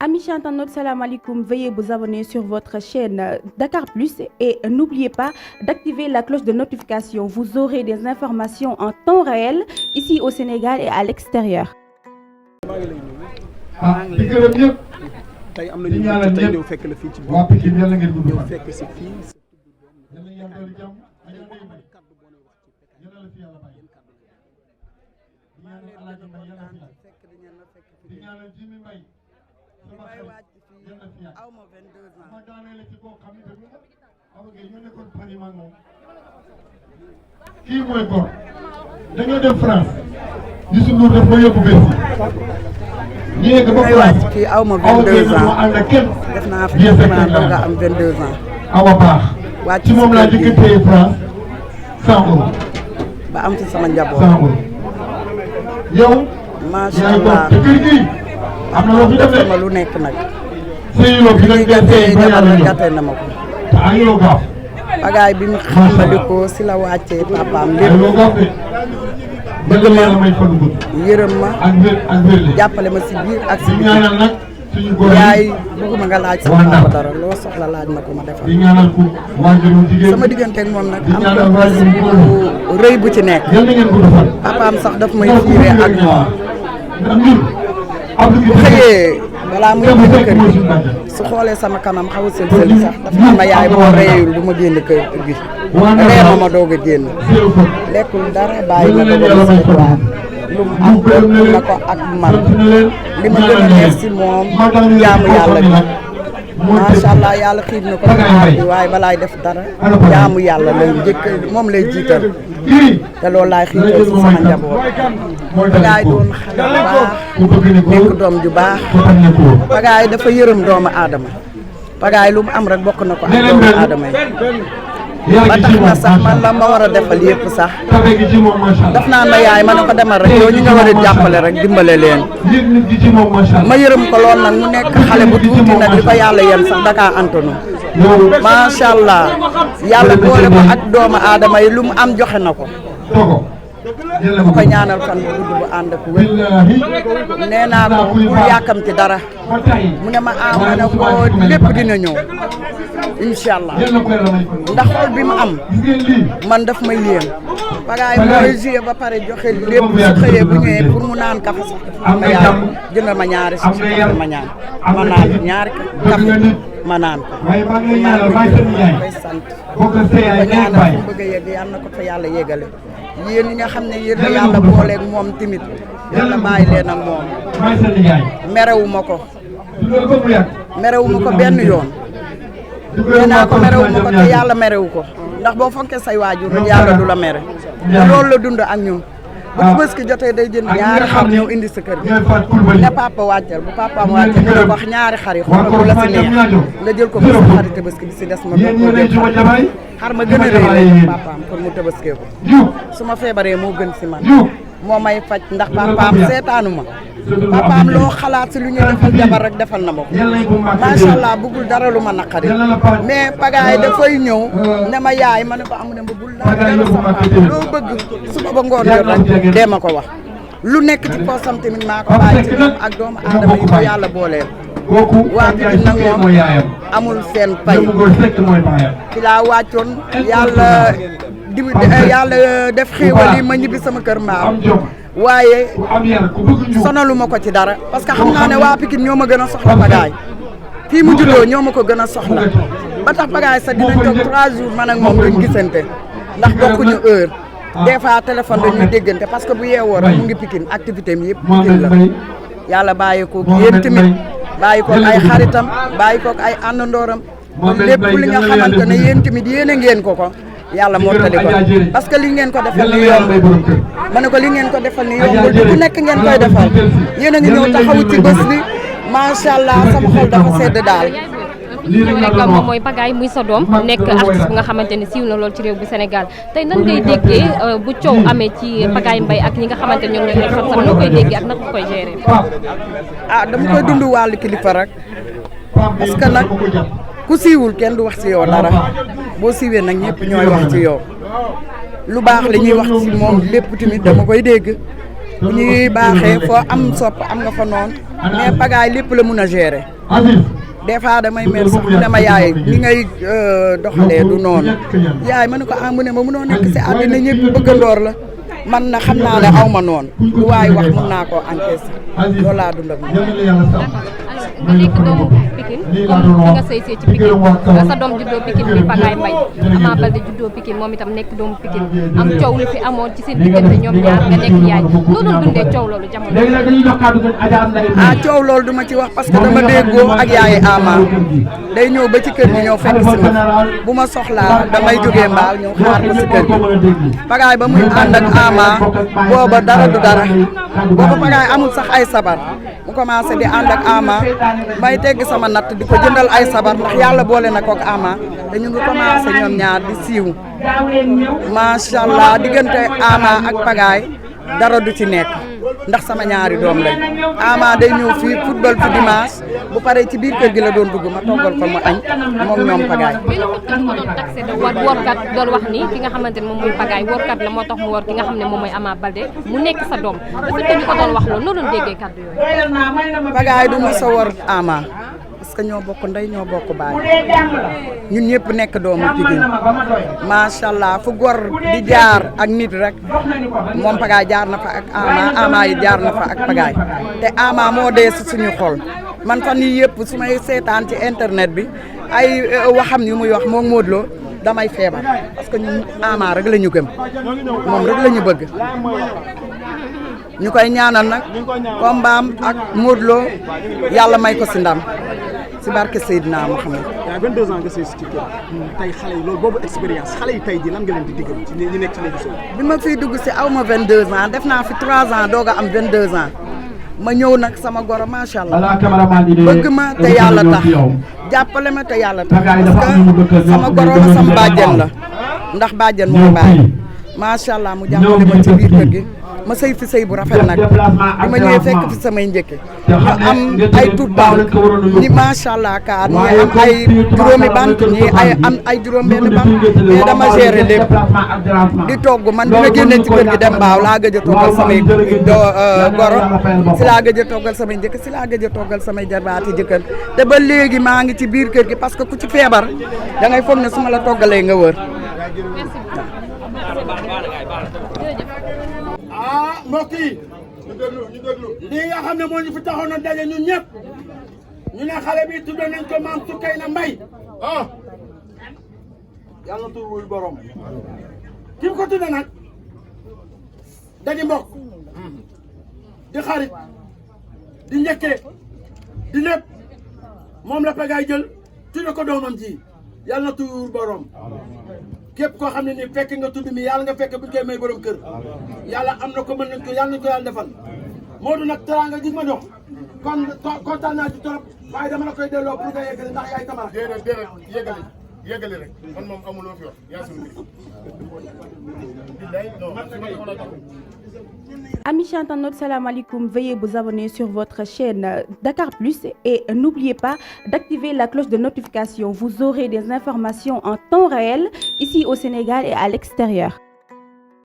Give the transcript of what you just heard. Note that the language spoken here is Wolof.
Amis internautes, salam alaikum. Veuillez vous abonner sur votre chaîne Dakar Plus et n'oubliez pas d'activer la cloche de notification. Vous aurez des informations en temps réel ici au Sénégal et à l'extérieur. di gërëm ñëpp tey am nañu ñëpp tey ñëw fekk la fii ci biir waa Pikine yàlla ngeen gudd ñëw fan fekk si fii yàlla yàlla dolli jàmm yàlla la fi yàlla bàyyi di ñaanal Alaaji Mbay yàlla fi yàlla di ñaanal Jimi Mbay sama xel yàlla fi yàlla aw ma 22 ans ma daaneel ci koo xam ne dëgg la Awa Gueye ñoo nekkoon Paris maag moom kii mooy góor dañoo dem France Youssou Ndour daf ma yóbbu Bercy ñu yegg ba France fii aw ma 22 ans ànd ak kenn def naa fi doog a am 22 ans Awa baax wàcc ci moom laa jëkkatee France 100 euros ba am ci sama njaboot 100 euros yow macha yaay allah toog te kër gi am na loo fi def defal ma de lu nekk nag sëyuloo fi li dañ koy gàttee sëy ba jabar yàlla rek ñëw gàttee na ma ko te ayuloo gaaf bagaay bi mu xambalikoo si la wàccee papaam lépp ayuloo gaaf de bëgg ma la may fan gudd yërëm ma ak wér le jàppale ma si biir ak si di biti ñaanal nag suñu góor yaay yi bëgguma nga laaj waa sama Ndar. papa dara loo soxla laaj ma ko ma defal di ñaanal ku waajuru jigéen sama diggante ak moom nag di am ñaanal ko waajuru góor bu rëy bu ci nekk yal na ngeen gudd fan papaam sax daf may fiire ak moom ndax ñun Abdou bu Gueye xëyee balaa muy Demba génn Seck kër mooy gi suñu bàjjen su xoolee sama kanam xaw a sël-sëli sax dafa naan ma yaay boo reyul du ma génn kër gi waa Ndar reer ma doog a génn zéro faute lekkul dara bàyyi na ko leen ba yàlla mu may set waa fan lu mu am bokk na ko ak man li ma gën a neex si moom jaamu yàlla bi macha allah yàlla xiir na ko ci aar bi waaye balaay def dara jaamu yàlla lay njëkk moom lay jiital te loolu laay xiital si sama njaboot bagaay doon xale bu baax nekk doom ju baax bagaay dafa yërëm doomu aadama bagaay lu mu am rek bokk na ko ak doomu aadama yi ba tax na sax man la ma war a defal yëpp sax tabe gi ci moom macha allah daf naan ma yaay ma ne ko demal rek yow ñi nga war a jàppale rek dimbale leen yëg nit gi ci moom macha ma allah yërëm ko lool nag mu nekk xale bu tuuti nag di ko yàlla yem sax dakaa antonu macha allah yàlla boole ko ak doomu aadama yi lu mu am joxe na ko togo yàlla ma ko ñaanal fan bu gudd bu ànd ak wér billahi nee naa ko bul yàkkamti dara ba tay mu ne ma ma ne ko lépp dina ñëw incha allah yàlla ko yàlla may fan ndax xol bi mu am gis ngeen lii man daf may yéem bagaay mooy joué ba pare joxe lépp su xëyee bu ñëwee pour mu naan kafe sax dafa ma yaay jëndal ma ñaari si kafe ma ñaan ma naan ñaari kafe ma naan ko waaye maa ngi lay ñaanal maay seen yaay koy sant bokk sa ko yaay ngay ñaanal bàyyi fu mu bëgg a yegg yàlla na ko fa yàlla yegale yéen ñi nga xam ne yéen la yàlla booleeg moom timit yàlla bàyyi leen ak moom maay seen yaay merewuma ko dundal ba mu yàgg merewuma ko benn yoon nee naa ko merewuma ko te yàlla merewu ko ndax boo fonkee say waajur rek yàlla du la mere te loolu la dund ak ñun bu Tabaski jotee day jënd ñaari xar ñëw indi sa kër gi ngay faat kulbali ne papa wàccal bu papaam wàccal nga wax ñaari xar yi xoolal bu la si neex nga jël ko ba sa xari Tabaski bi si des ma yéen doog ñoo koo ne jël juma jabaay xar ma gën a rëy la papaam pour mu Tabaskee ko yu su ma feebaree moo gën si man yu moo may faj ndax papaam seetaanu ma papaam loo xalaat si lu ñuy defal jabar rek defal na ma ko yàlla bu màgg macha allah bëggul dara lu ma naqari mais pagaay dafay ñëw ne ma yaay ma ne ko amu ne ma bul laa dara sa papa loo bëgg suba ba ngoon jot rek dee ma ko wax lu nekk ci poosam tamit maa ko bàyyi ci moom ak doomu aadama yi ko yàlla booleel kooku waa Pikine nag moom mooy yaayam amul seen pay doomu góor sekk mooy baayam ci laa wàccoon yàlla def xéewal yi ma ñibbi sama kër maam am jom waaye ku am yar ku bëgg ñu sonaluma ko ci dara parce que xam naa ne waa Pikine ñoo ma gën a soxla pagaay fii mu juddoo ñoo ma ko gën a soxla ba tax pagaay sax dinañ toog 3 jours man ak moom duñ gisante ndax bokkuñu heure des fois téléphone dañuy déggante parce que bu yeewoo rek mu ngi Pikine activité mi yëpp Pikine la yàlla bàyyi ko yéen tamit bàyyi ko ay xaritam bàyyi ko ay àndandooram lépp li nga xamante ne yéen tamit yéene ngeen ko yàlla mottali ko parce que li ngeen ko defal ni yombul ma ne ko li ngeen ko defal ni yombul ku nekk ngeen koy defal yéen a ngi ñëw taxawu ci bés bi macha allah sama xol dafa sedd daal. lii rek la doon moom wax mooy Pagaye muy sa doom nekk artiste bu nga xamante ne siiw na lool ci réew bu Sénégal tey nan ngay déggee bu coow amee ci Pagaye Mbaye ak ñi nga xamante ne ñoom ñooy ay fansam noo koy déggee ak naka nga koy gérer. ah dama koy dund wàllu kilifa rek parce que nag ku siiwul kenn du wax ci yow dara boo siiwee nag ñëpp ñooy wax ci yow lu baax li ñuy wax ci moom lépp tamit dama koy dégg bu ñuy baaxee foo am sopp am nga fa noonu mais pagaay lépp la mun a gérer des fois damay mer sax mu ne ma yaay ni ngay doxalee du noonu yaay ma ne ko mu ne ma mënoo nekk si àddina ñëpp bëggandoor la man na xam naa ne aw ma noonu lu waay wax mun naa koo encaisser loolu laa dund ak nga nekk doomu Pikine comme fi nga sëy see ci Pikine sa doom juddoo Pikine bi Pagaye Mbaye Ama Baldé juddoo Pikine moom itam nekk doomu Pikine am coow lu fi amoon ci seen diggante ñoom ñaar nga nekk yaay noo doon dundee coow loolu jamono coow loolu duma ci wax parce que dama déggoo ak yaayi Ama day ñëw ba ci kër gi ñëw fekk si ma bu ma soxlaa damay jógee mbaal ñëw xaar ko si kër gi Pagaye ba muy ànd ak Ama booba dara du dara booba Pagaye amul sax ay sabar mu commencé di ànd ak Ama may tegg sama natt di ko jëndal ay sabar ndax yàlla boole na ko ak Ama te ñu ngi commencé ñoom ñaar di siiw macha allah diggante Ama ak Pagaye dara du ci nekk ndax sama ñaari doom lañ Ama day ñëw fii football fi dimanche bu paree ci biir kër gi la doon dugg ma toggal ko mu añ moom ñoom Pagaye. mais lu tax ko doon taxé de workat doon wax ni ki nga xamante ne moom mooy Pagaye workat la moo tax mu wor ki nga xam ne moom mooy Ama Baldé mu nekk sa doom dafa te ñu ko doon wax loolu noo doon déggee kàddu yooyu. Pagaye du ma sa wor Ama parce que ñoo bokk ndey ñoo bokk baay ñun ñëpp nekk doomu Pikine macha allah fu gor di jaar ak nit rek moom Pagaye jaar na fa ak Ama yi jaar na fa ak Pagaye te Ama moo dee si suñu xol man fan yii yëpp su may seetaan ci internet bi ay waxam yu muy wax moom Modou Lo damay feebar parce que ñun Ama rek la ñu gëm moom rek la ñu bëgg ñu koy ñaanal nag kombaam ak Modou Lo yàlla may ko si ndam si barke Seydina Mohamed. yaa 22 ans nga sëy si ci kër tey xale yi loolu boobu expérience xale yi tey ji lan nga leen di diggal ci ñi nekk ci léegi bi ma fiy dugg si aw ma 22 ans def naa fi 3 ans doog a am 22 ans ma ñëw nag sama goro macha allah bëgg ma te yàlla tax jàppale ma te yàlla tax parce que sama goro la sama bàjjen la ndax bàjjen mooy bàyyi macha allah mu jàppale ma ci biir kër gi. ma sëy fi sëy bu rafet nag bi ma ñëwee fekk fi samay njëkke ñu am ay tout tànk ñi macha allah kaar ñi am ay juróomi bant ñi am ay juróom benn bant mais dama gérer lépp di togg man bi ma génnee ci kër gi dem mbaaw laa gëj a toggal samay goro si laa gëj a toggal samay njëkk si laa gëj a toggal samay jarbaati jëkkër te ba léegi maa ngi ci biir kër gi parce que ku ci feebar da ngay foog ne su ma la toggalee nga wër mbokk yi lii nga xam ne moo ñu fi taxoon a daje ñun ñëpp ñu ne xale bi tudd nañ ko maam Soukeyna Mbaye yàlla tur wuy borom ki ko tudd nag dañu mbokk di xarit di njëkkee di lépp moom la Pagaye jël tudd ko doomam ji yàlla tur wuy borom képp koo xam ne ni fekk nga tudd mi yàlla nga fekk bu ñu koy may borom kër yàlla am na ko mën nañ ko yàlla nañ ko yàlla defal Modou nag teraanga ji ma jox kon kontaan naa ci trop waaye dama la koy delloo pour nga yeggali ndax yaay Tamara. déedéet yeggali rek man moom amuloo fi wax yaa suñu Amis internautes, salam alaikum. Veuillez vous abonner sur votre chaîne Dakar Plus et n'oubliez pas d'activer la cloche de notification. Vous aurez des informations en temps réel ici au Sénégal et à l'extérieur.